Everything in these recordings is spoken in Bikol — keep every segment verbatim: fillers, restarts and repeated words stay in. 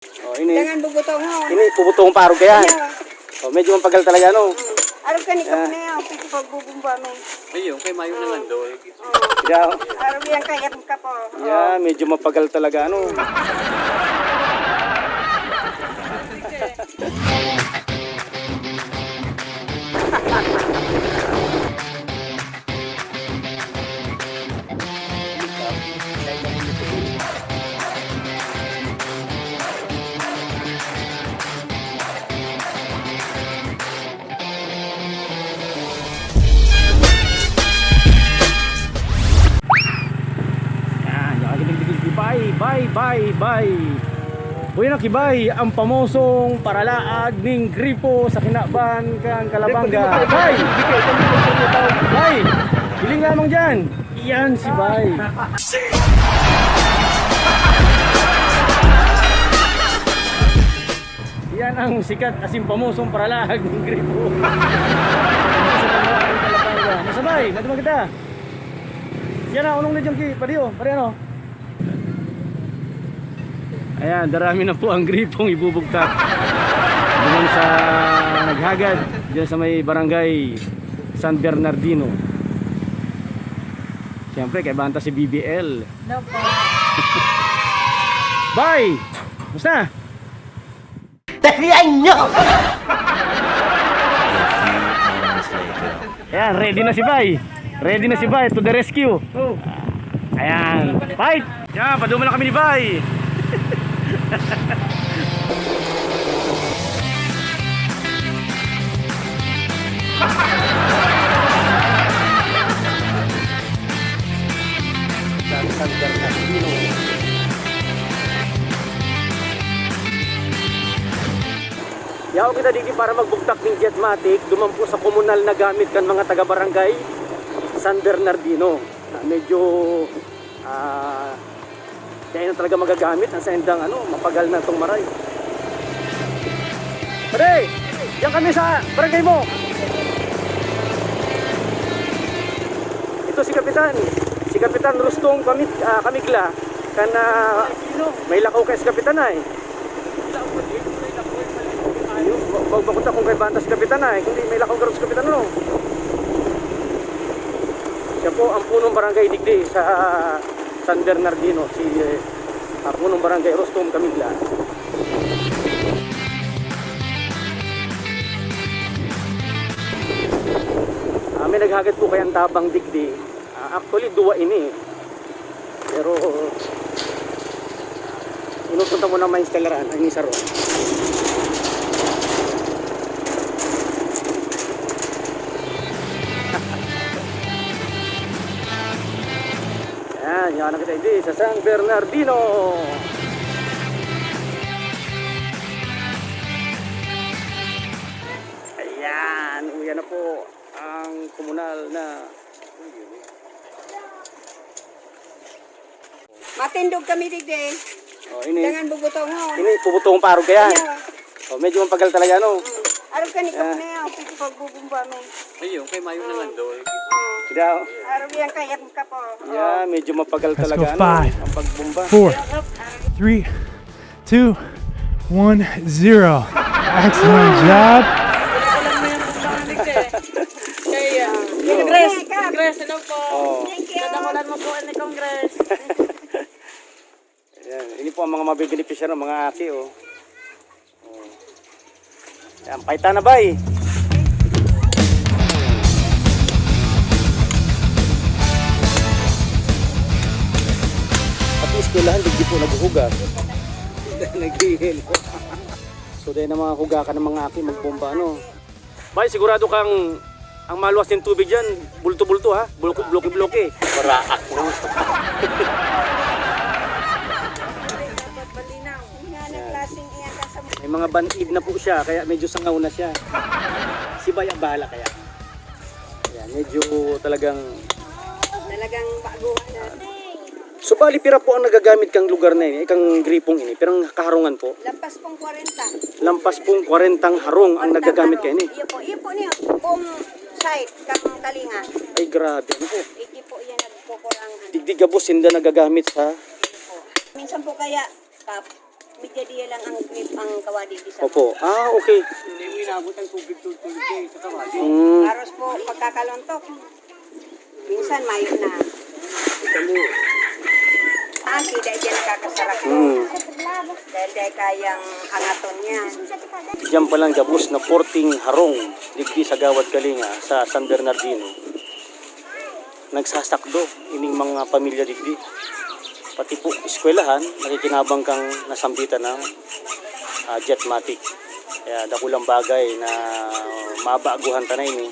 Oh, ini. Dangan bubutongon. Ini, bubutongon pa, arog kaya. Iya. Oh, medyo mapagal talaga, no? Mm. Arog ka ni Kap na yan, pwede pagbubumba mo. Ayun, kay Mayo na lang, Dol. Yeah. Arog yan kay Kap, oh. Yeah, medyo mapagal talaga, ano? Yan, yan, yan, yan, bay, bay, bay, bay. Uy, nakibay, ang pamosong paralaag ning gripo sa kinaban kan Kalabanga. Bay! Bay! Hiling lamang dyan. Iyan si Bay. Iyan ang sikat asin pamosong paralaag ning gripo. Sa Kalabanga. Masabay, naduma kita. Yan na, unong na dyan ki, padi, oh. Padi, ano? Ayan, darami na po ang gripong ibubugtak. Diyan sa Naghagad, diyan sa may barangay San Bernardino. Siyempre, kaibahan ta si B B L. No po. Bay! Musta? Talian nyo! Ayan, ready na si Bay. Ready na si Bay to the rescue. Oh. Ayan, fight! Yan, paduma na kami ni Bay. San Bernardino. Yaon kita digdi para magbugtak ning Jetmatic, duman po sa komunal na gamit kan mga taga-barangay San Bernardino. Ah, medyo, ah, kaya na talaga magagamit ang saindang, ano, mapagal na itong maray. Pare, diyan kami sa barangay mo. Ito si Kapitan, si Kapitan Rustong Kamig-, ah, Kamigla, kan, ah, may lakaw kaya si Kapitan ay. Ayun, ba-, ba-, bakit akong kay Bantas Kapitan ay, kundi may lakaw garo si Kapitan, no? Siya po ang punong barangay digdi sa San Bernardino, si, eh, ah, punong barangay Rostom Camigla. Ah, may naghagad po kayang tabang digdi. Ah, actually, duwa ini. Pero, inutunta mo na ma-installaran, ay, ni Saro. Yan, yan ang kita, hindi, sa San Bernardino. Ayan, uwi na po ang komunal na Matindog kami digdi. Oh, ini. Dangan bubutongon. Ini, bubutongon pa, arog kaya. Iya. Oh, medyo mapagal talaga, no? Mm. Arog ka ni Kap na yan, pwede pagbubumba mo. Ayun, kay Mayo na lang, Dol. Sida, oh. Arog yan kaya ka po. Yeah, medyo mapagal talaga, ano, five, ang pagbumba. Four, three, two, one, zero. Excellent job. Wala ko lang na yung pagkahalig eh. Kaya, Congress, Congress, hello po. Oh. Thank you. Dadakulan mo po ni Congress. Ayan, ini po ang mga mabibenepisyar ng mga aki, oh. Oh. Ayan, paita na, bay. Pati eskwelahan, digdi po naghuhugas. Naghihil. So, dahil na mga hugakan ng mga aki, magbomba, ano? Bay, sigurado kang ang maluwas nin tubig diyan, bulto-bulto, ha? Bulko-, bloke-bloke. Maraak na. Dapat malinaw. Nga na klaseng iyan ka sa May mga band-aid na po siya, kaya medyo sangaw na siya. Si Bay ang bahala kaya. Ayan, medyo talagang Talagang baguhan na. So, bali, pira po ang nagagamit kang lugar na ini, kang gripong ini? Pirang kaharungan po? Lampas pong kwarenta. Lampas pong kwarentang harong ang nagagamit kayo ini? Iyo po, iyo po niyo. Buong site, kang Kalinga. Ay, grabe. Ano po? Iki po yan, nagkukurang, ano. Digdi gabos, sinda nagagamit sa Minsan po kaya, Kap, Medya diya lang ang grip ang kawadi di sa Opo. Ah, okay. Hindi mo inabot ang tubig, tubig, tubig, eh, sa kawali. Mm. Aros po, pagkakaluntok. Minsan mayo na. Ito mo. Ah, hindi dahil diyan nakakasarap. Mm. Dahil dahil kayang angaton niya. Diyan pa lang gabos na forting harong, digdi sa Gawad Kalinga, sa San Bernardino. Nagsasakdo ining mga pamilya digdi. Pati po eskwelahan, nakikinabang kang nasambitan ng, ah, Jetmatic. Kaya dakulang bagay na mabaguhan ta na ini.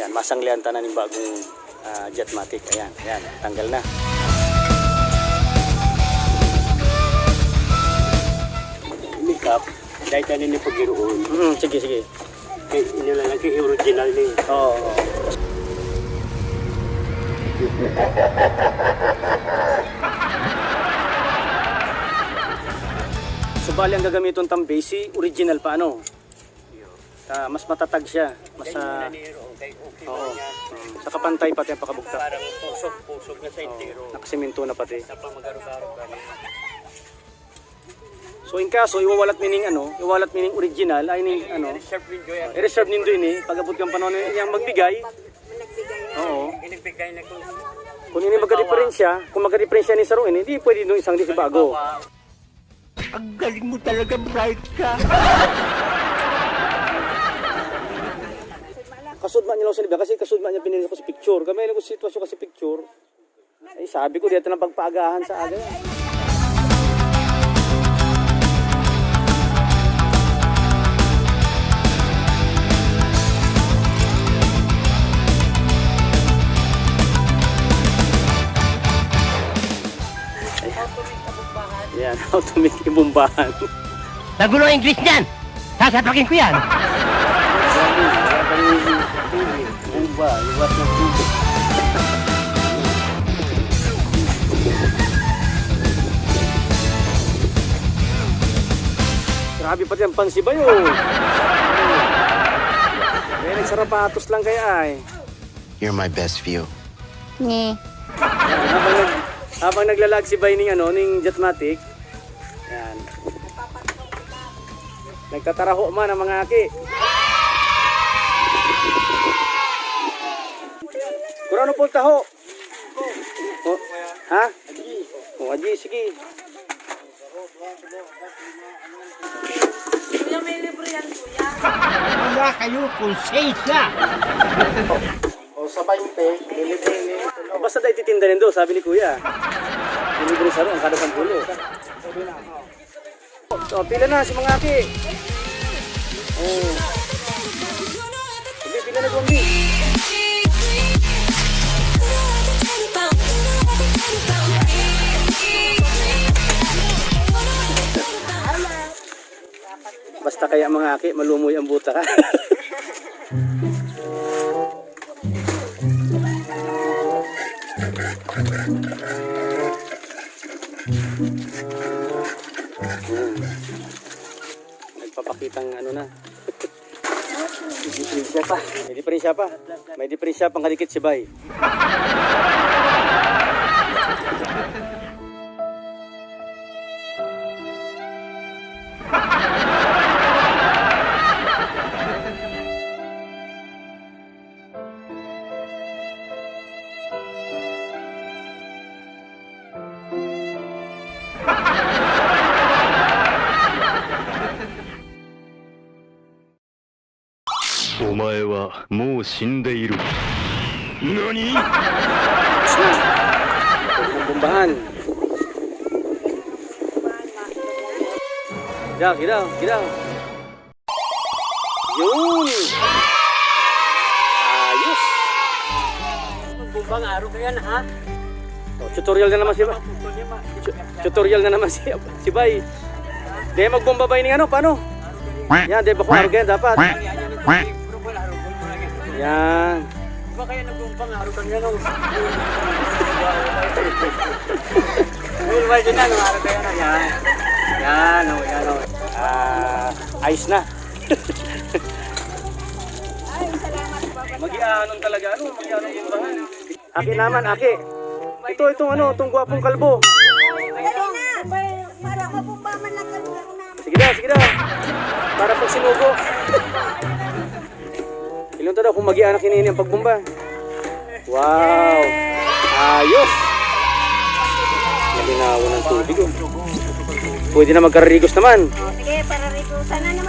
Yan, masanglian ta na ning bagong, ah, Jetmatic. Ayan, ayan, tanggal na. Makeup, dahil ka na ni paghiroon. Mm, sige, sige. Kay, inyo lang, kay original ni. Oo, oo. Subali ang gagamiton tang base, si original pa, ano? Ah, mas matatag siya. Mas, ah, oo. Mm. Saka pantay pati ang pakabugtak. Parang pusog-pusog na sa Oo. Entero. Nakasemento na pati. Sa pamagaro-garo ka na. So, in kaso, iwawalat mi ning ano, iwalat mi ning original, ay ning ano, I-reserve ninyo yan. I-reserve nindo ini, pag-abot kang panahon na yang magbigay. Oo. Inagbigay na ko. Kung ini magkadiperensya, kung magkadiperensya ni sarong ini, di pwede nung isang di bago. Ang galing mo talaga, bright ka. Kasudma niya lang sa libya, kasi kasudma niya pinili ko sa picture. Kami lang ko sa sitwasyon kasi picture. Ay, sabi ko, dito na pagpaagahan sa aga yan. Yan, automatic ibumbahan. Nagulo ang English niyan! Sasapakin ko yan! Bomba, liwat ng bomba. Grabe pati ang pansibay, oh. May nagsarapatos lang kaya, ay. You're my best view. Ni. Habang nag-, habang naglalag si Bay ning ano, ning Jetmatic. Yan. Nagtataraho man ang mga aki. Kurano po taho? Oh, ha? Oh, adi, sige. Kuya, may libre yan, kuya. Wala kayo, konsensya. O, sa baynte, lilibre ni Basta dai titinda nindo, sabi ni Kuya. Lilibre sa ang kada sampulo. So, pila na si mga aki. Oh. Sige, pila na, Gombi? Basta kaya, mga aki, malumoy ang buta ka. Nagpapakitang ano na. May diferensya pa. May diferensya pa. May diferensya pang kadikit si Bay. Omae wa mou shindeiru. Nani? Tapos na. Pwede nang bombahan. Giraw, giraw, giraw. Yun! Ayos! Bomba nga, araw ka yan, ha? Oh, tutorial na naman si Ba-, Putol niya, ma-, tu-, tutorial na naman si, si Bay. Di magbomba, Bay, ning ano, paano? Yan, di ba kung araw ka yan, dapat? Yan. Di ba kaya nagbomba nga, araw ka yan, oh? Well, well, yun na, no, araw ka yan, oh, yan. Yan, oh, yan, oh. Ah, ayos na. Magianon talaga, ano? Magianon yung bahan. Aki naman, aki. Ito, itong ano, itong gwapong kalbo. Dali na. Para mabumba man lang. Sige daw. Para pag sinugo. Ilong ta daw kung mag-iianak ini ang pagbomba. Wow! Ayos! Nalinawan ng tubig, oh. Pwede na magkararigos naman. Sige, pararigusan na, no?